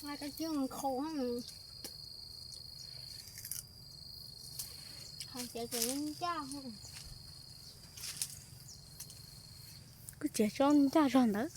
Kab tsib nkhaus, hais tias tseem ncaj. Kuj tsis tsob ncaj zog ntawd.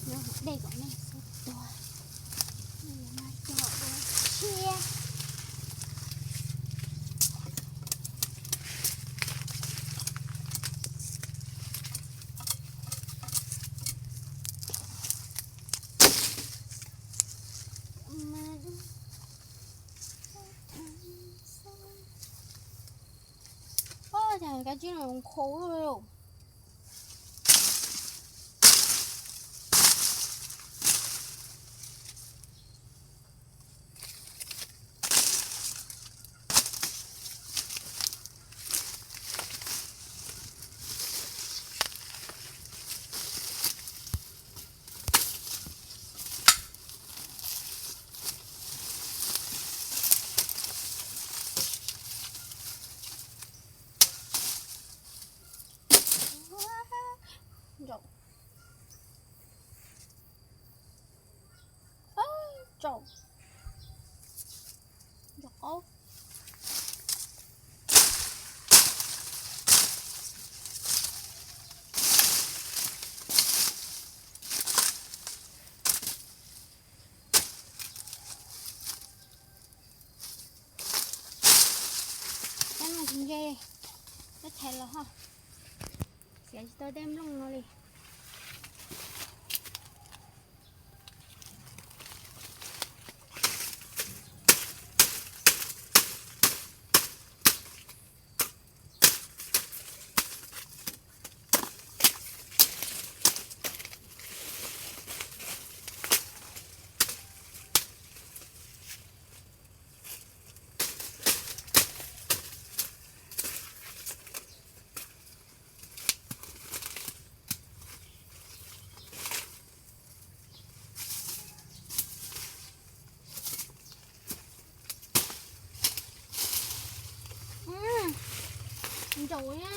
Nyob hauv dej kom nej xub tuag, nej yuav mas cog ua siab. Oj, cas kab tsib no nkhaus lawm. Ntsaum. Ntsaum. Ntsaum qaub. Tab no tsis ntse, tab thaiv los ho txiav tsis tau tej nplooj no li. Ntsaum na.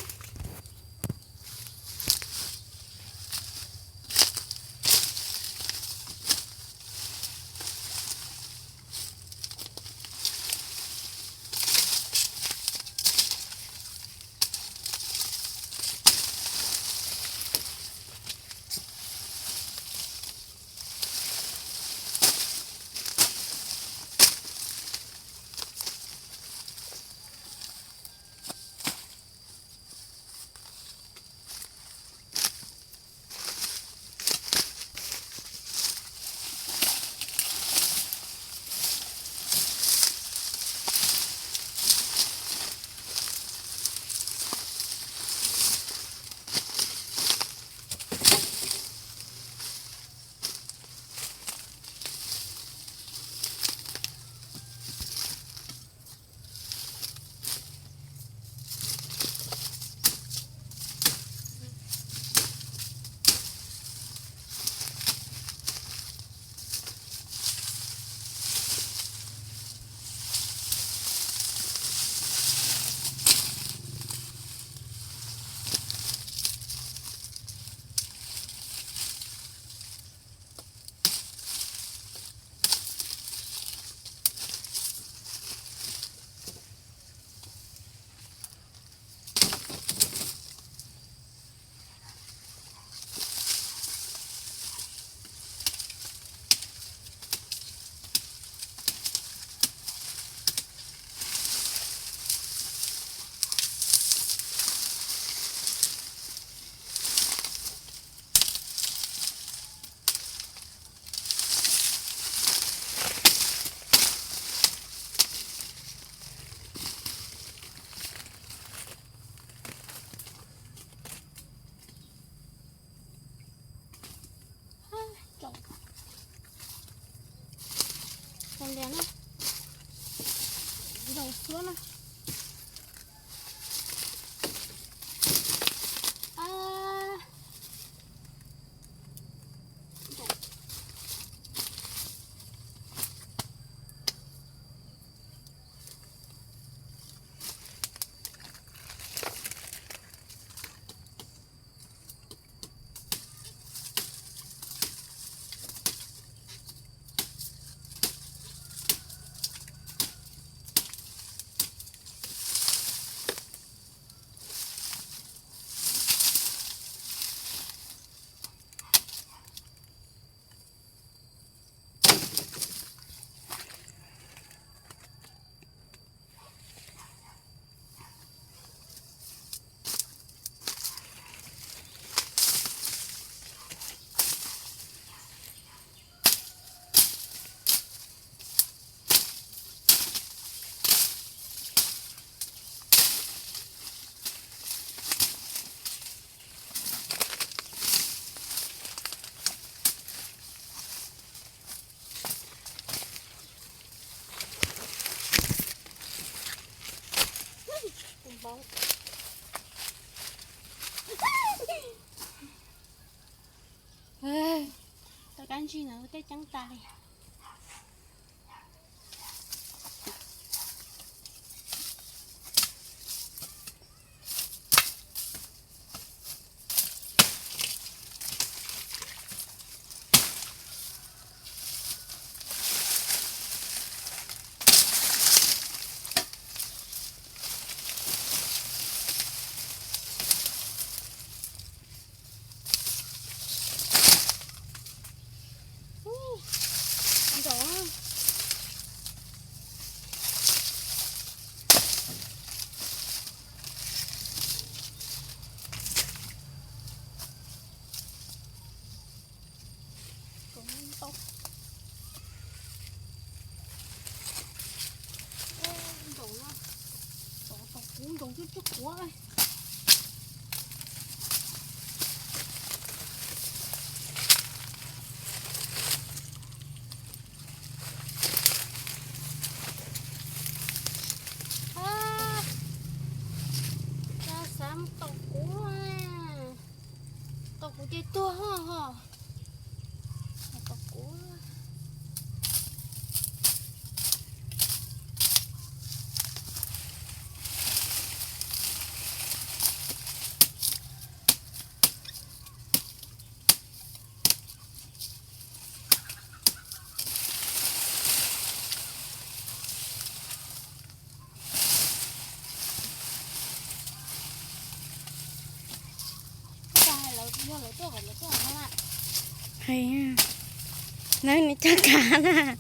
Lias na, ntaus suab na. Tau kab ntsig no tej ceeb tas li. Ntaus no, tau kuv ntaus twb twb quav. Xav mus tau kuv, tau kuv ces tuag ho ho. Tau kuv. Hais, neb nim coj kav na.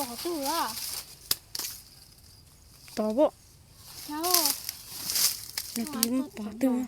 Tod pom, no pom twg.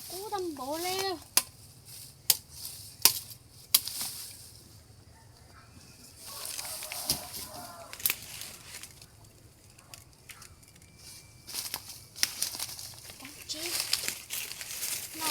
Kub tag npaum li. Tsib no.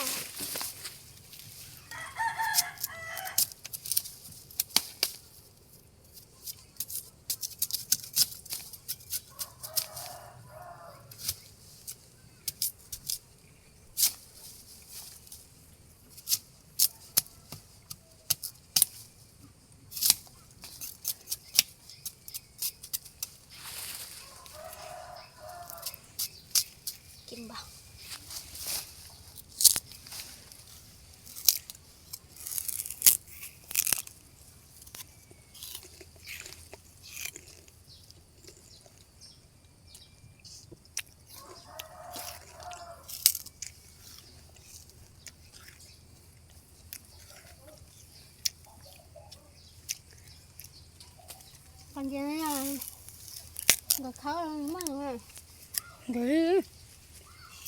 Qhov ntawd nkawd khawb muaj, nkawd li,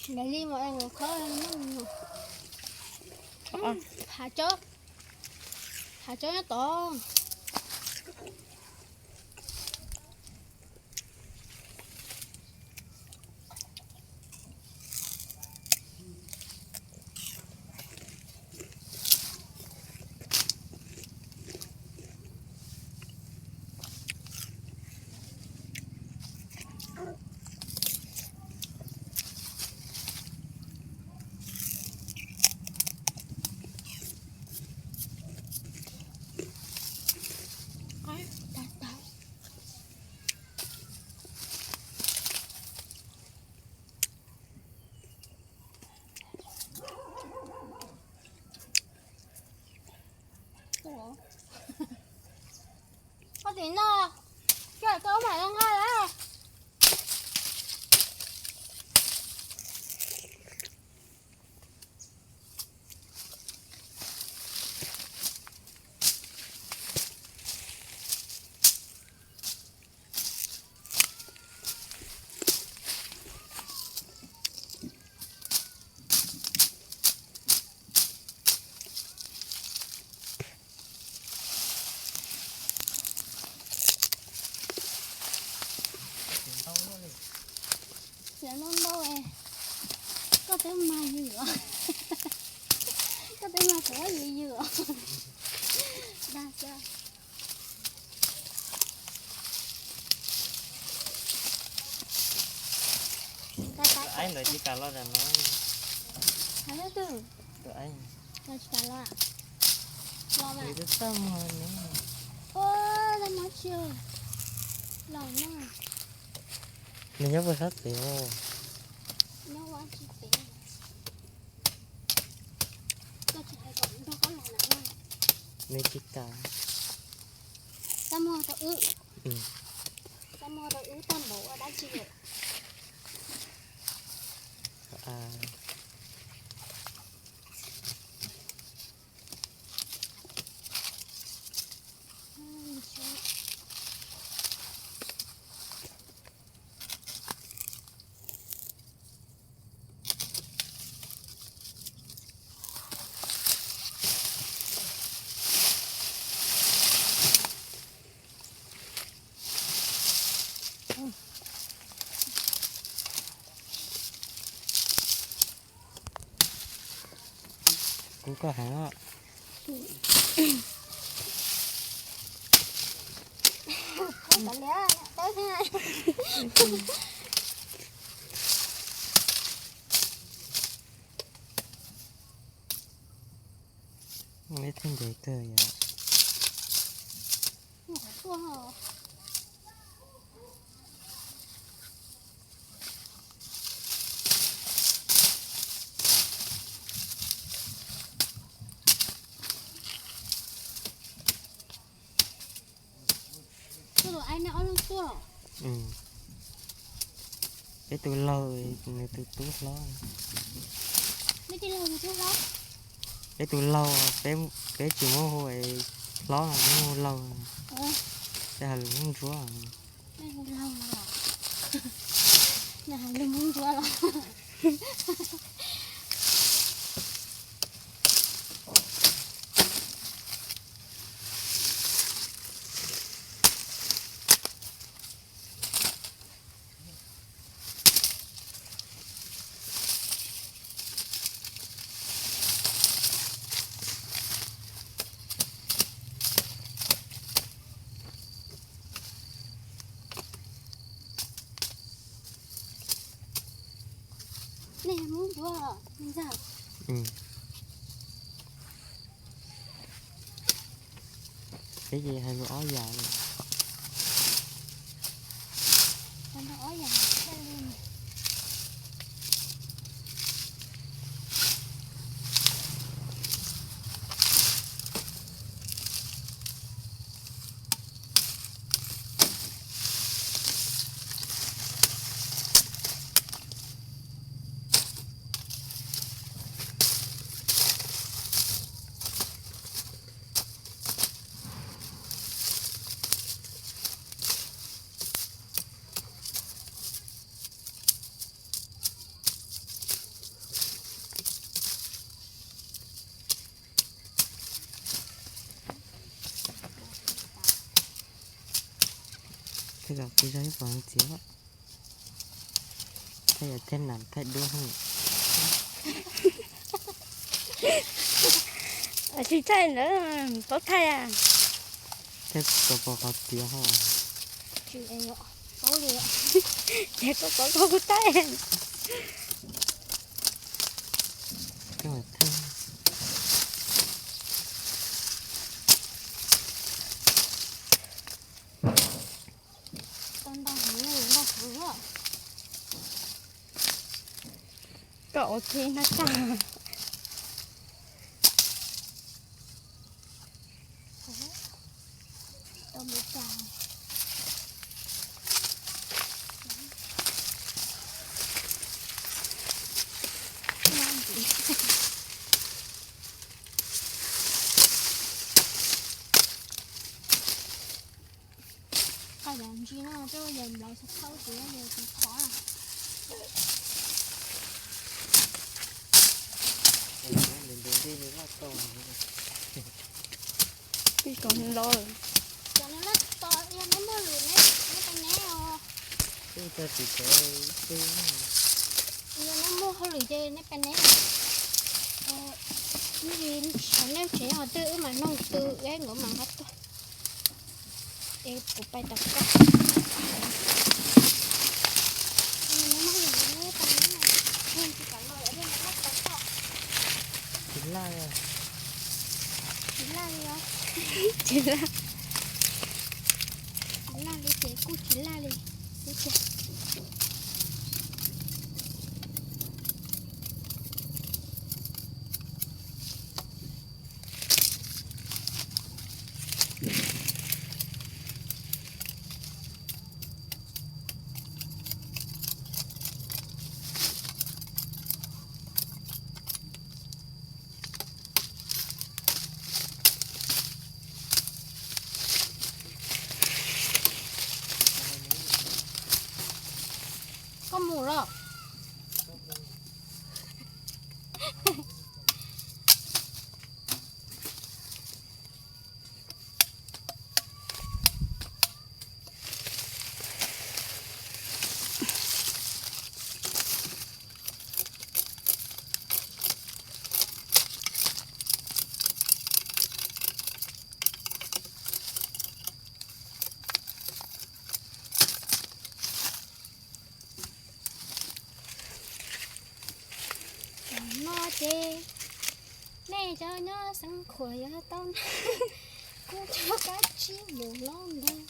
nkawd li mas nkawd khawb muaj. Hav tsob, hav tsob nyob tod. Koj tim no, koj mam nqa lawm. Xiav ntau ntau es koj twb mag yws os, koj twb mag kuv yws yws os. Dag xwb. Tus aib ntawd tsis kam los tam no. Tus aib, los tsis kam los, los mas. Ua, tsis los na. Nws nyob puag sab tid. Nyob ua tsis tid. Koj tsis hais kom nrog koj los na. Nws tsis kam. Txaj muag rau wb. Txaj muag rau wb tag npaum ua dab tsi lawm. Kuv koj heev os. Ib tug ntev kawg yom. Peb tus laug, nws tus tub hlob. Peb tus laug, peb tsis muab hu hlob, peb hu laug. Peb hais lus Hmoob Ntsuab. Peb ces hais lus ob yam li. Tej zaum kuv zog ib puas txiav, thaij yog thaij nas thaij duab hos. Tsis thaij ntawd paub thaij. Thaij tau pom qhov txiav hos. Ces koj paub koj kuv thaij. Koj ua kiag no tag. Qaj yam ntsis no coj yam nplawv txhob thaub ces yog tus thov. Ib kom nlo. Cov no loj to, yog neb muaj lwm neb pais neb os. Yog neb muaj hauj lwm ces neb pais neb. Neb tsev os, twb wb mam noog tw, wb nkawd mam nqa tuaj. Es kuv pais tom koj. Tsis laj, tsis laj li os. Tsis laj, tsis laj li ces kuj tsis laj li xwb tiag. Koj mus los. Tam no ces nej cov nyob xeev khuam yuav tau noj, kuv cov kab tsib mus lob ntag.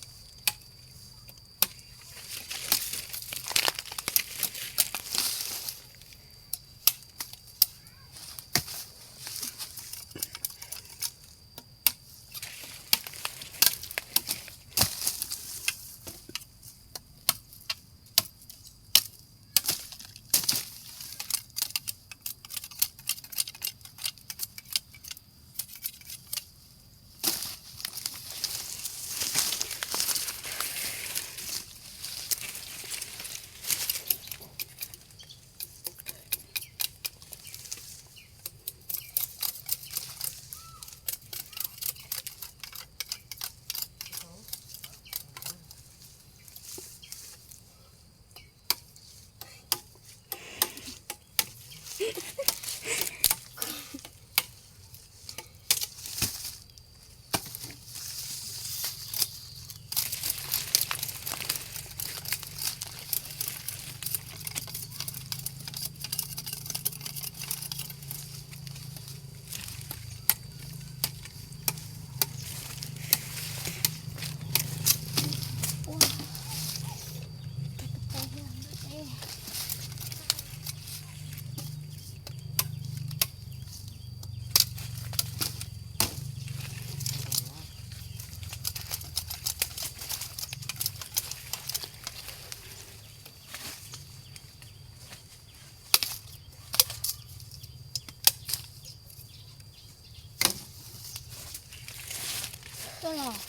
Tuaj los,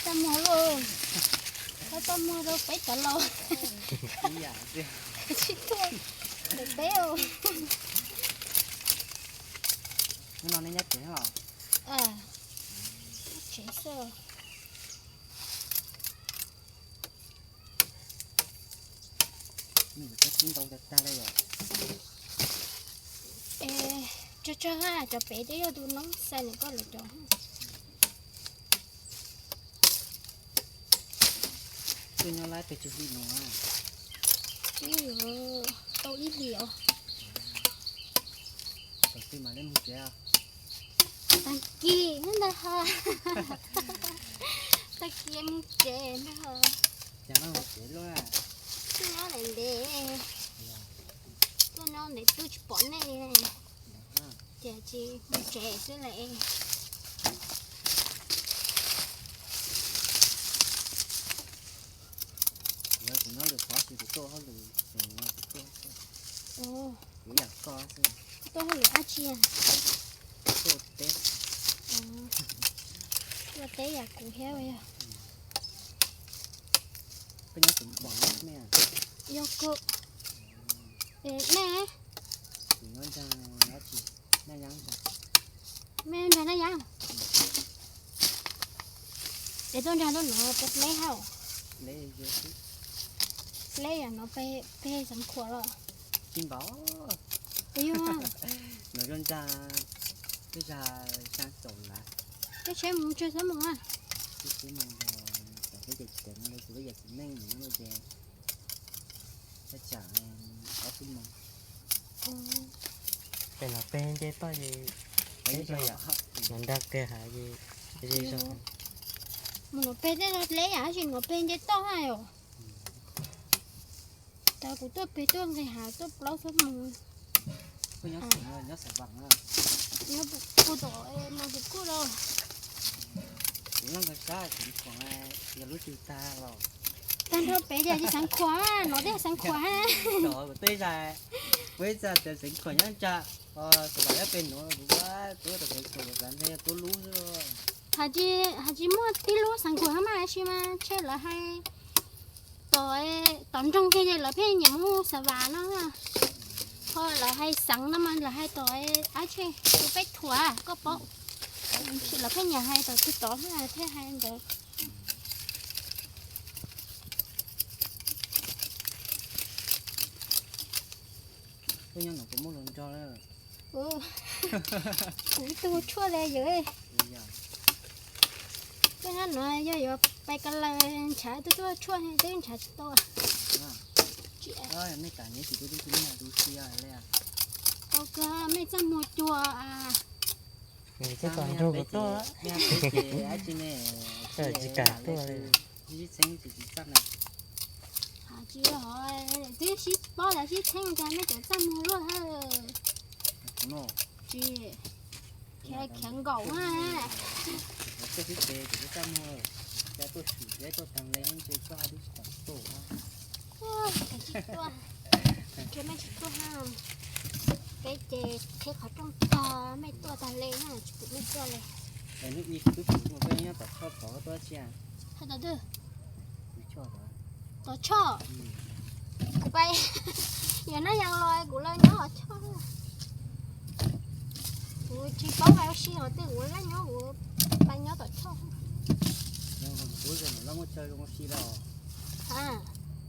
txaj muag lauj, txaj muag rau peb cov laus. Tsis tuaj, peb. Hnub no nej nyob tsev los? Tsev xwb. Nws txhob kib ntau tag tag li os. Es tsawg tsawg ha, cov pem twb yog tus noob xav nws koj lawv cov. Tuaj nyob lab pes tsawg hli no? Twb yuav tau ib hlis os. Thaum twg mam li mus tsev? Tag kis ntag ho. Tag kis mus tsev ntag ho. Cas ho mus tsev luaj? Tuaj nyob ntev ntev, tuaj nyob ntev twb tsis pom nej li. Ces tsis mus tsev xwb lawm. Yog kuv nyob lwm qhov ces kuv tuaj hauj lwm, kuv tuaj, kuv yam koj xwb. Tuaj hauj lwm dab tsi? Tuaj teb. Tuaj teb yam kuv thiab yog. Koj nyob Xeev Khuam nej? Yog kawg. Es nej? Kuv nyob ntag, nyob tsis, Naj Yab ntag. Nej nrog Naj Yab? Es tuaj nrog tuaj nuv peb hab? Leb yam no peb Xeev Khuam los? Tsis npaum. Puas yog? Nuv zoo ntag, twb zag xyaa caum lawm. Koj tsheb mus tsawg xab moos a? Twb tsheb mus los, peb ces ceev li kuv peb yam txiv neej nuv no ces thaj tsam ob xuab moos. Pem no peg nce toj ces peb tau yom, no nrag kiag hav ces zoo. Mus no peg tej no deb yam, tab sis no peg nce toj na yom. Cas kuv tuaj peg tuaj nqis hav tuaj plaub xuab moos. Nyob Xeev Vam, nyob puag tom Mos Txwv Kuj los? Kuv leej kag sab Xeev Khuam, yog lub twg tag los? Tag nrho pem ces Xeev Khuam, no tej Xeev Khuam. Kuv tej zag, kuv ib txhia tias Xeev Khuam nyob ntsa, Xeev Vam nyob pem nuav, kuv tuaj tom Xeev Khuam, kuv xav ntshe yog tuab lub xwb. Has tsis muaj tib lub Xeev Khuam hab mas, tab sis mas ntshe lawv hais tom, tom nroog kiag ces lawv pheej nyiam mus Xeev Vam no. Ho lawv hais xeev no mas lawv hais tom dab tsi, tus peb thuam koj paub. Lawv pheej nyiam hais tom twg tod thiaj hais ntawd. Koj nyob no puas muaj hluas nraug? Kuv ib tug tshuaj li yawm. Koj nyob no yog yuav pais ko laws ntshav twb tuaj tshuaj twb ntshav tsis tau. Nej kam neb tsis tu tu si na, tu si li. Tau kawg, mej txaj muag cuag. Txaj muag nrog kuv tuaj. Dab tsi ne? Tsis kam tuaj li. Sib txheeb tsis txaj na. Tsis, twb sib paub tas sib txheeb cas mej cov txaj muag luaj hab. Tsis, khiav nkaum na. Koj xwb ces kuv txaj muag, cas tuaj tshwm thiab tuaj tag le ntshe koj twb tsis kam tuaj. Tsis tuaj, ntshe mej tsis tuaj hab. Peb ces qhib qhov rooj tog, mej tuaj tag le na, tsis pum mej tuaj li. Hnub ib kuv twb pum koj nyob tom Choj pov tuaj tsi. Hais tom twg? Tom Choj. Kuv pais, yog Naj Yab los kuv los nyob tom Choj. Kuv tsis paub pais ua si hov twg, kuv laj nyob kuv pais nyob tom Choj. Ntawm kuv lub zos no laj muaj chaw zoo ua si los?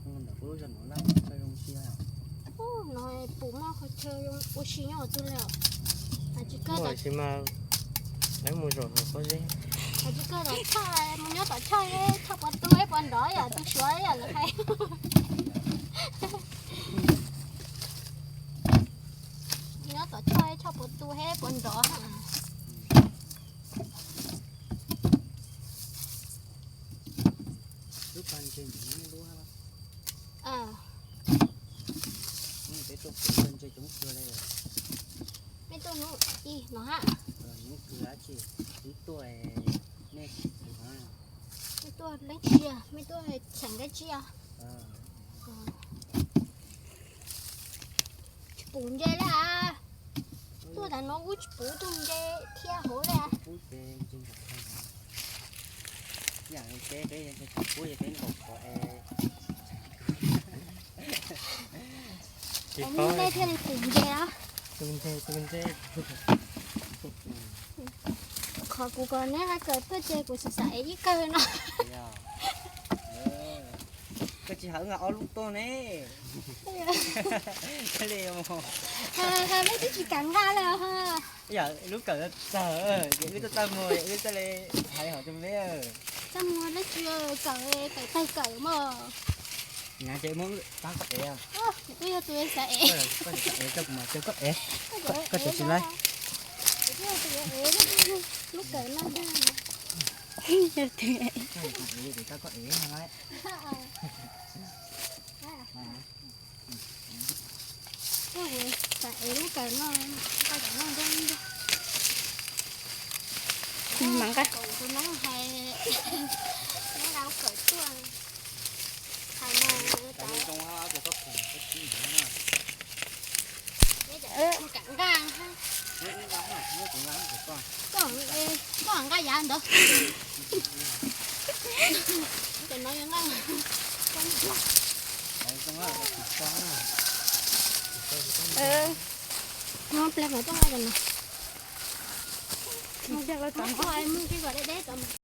Ntawm kuv lub zos no laj muaj chaw zoo ua si los? Ub, no pum muaj qhov chaw zoo ua si nyob twg li os? Tsis kawg tom, tsis mas lawv mus zaum no pob zeb. Tsis kawg tom Choj, mus nyob tom Choj, Choj puas tu, puas nrov yom, tu Suav yom lawv hais. Nyob tom Choj, Choj puas tu, puas nrov. Lub pag ntse ntawm no nej lub hab? Peb tuaj pem ntse coob kawg li. Mej tuaj hnub ib no hab? Hnub kawg dab tsi, ib tuaj nej tsis pum na. Mej tuaj leej tsi, mej tuaj cheem dab tsi os? Tsis pum ntse li as. Tuaj tas no kuj tsis pum tug ntse thiab hauv li as. Yam li peb, peb yog peb tsis pub yog peb nkaum qhuav es. Tsis paub nej thiaj li tus nce os. Tus nce, tus nce. Qhov kuv kom neb nqa kawm tuaj ces kuv xav xav ev ib kawm no. Koj tsis hais wb nqa ob lub tuaj ne. Thiaj li mus. Hais nej twb tsis kam nqa lawm ho. Yam lub kawm txawg, ces wb tuaj txaj muag, wb txawj li hais hom rau peb. Txaj muag dab tsi, kawm, kawm tag kawm mog. Nyav ces muab rab koj ev. Wb yog tus xav ev. Koj xav ev, koj mas koj ev. Koj tsis laib. Lub kawm no. Koj ev, koj ev no lawm. Xav ev lub kawm no, koj cov no nrog nrog. Mas nqa tus no hais, nqa lub kawm tuaj. Hais mas, koj nqa yav ntawd. Cov no yuav nqa. Mus ple mas tuaj nqa cov no. Mus ple, mus ple kom deb deb.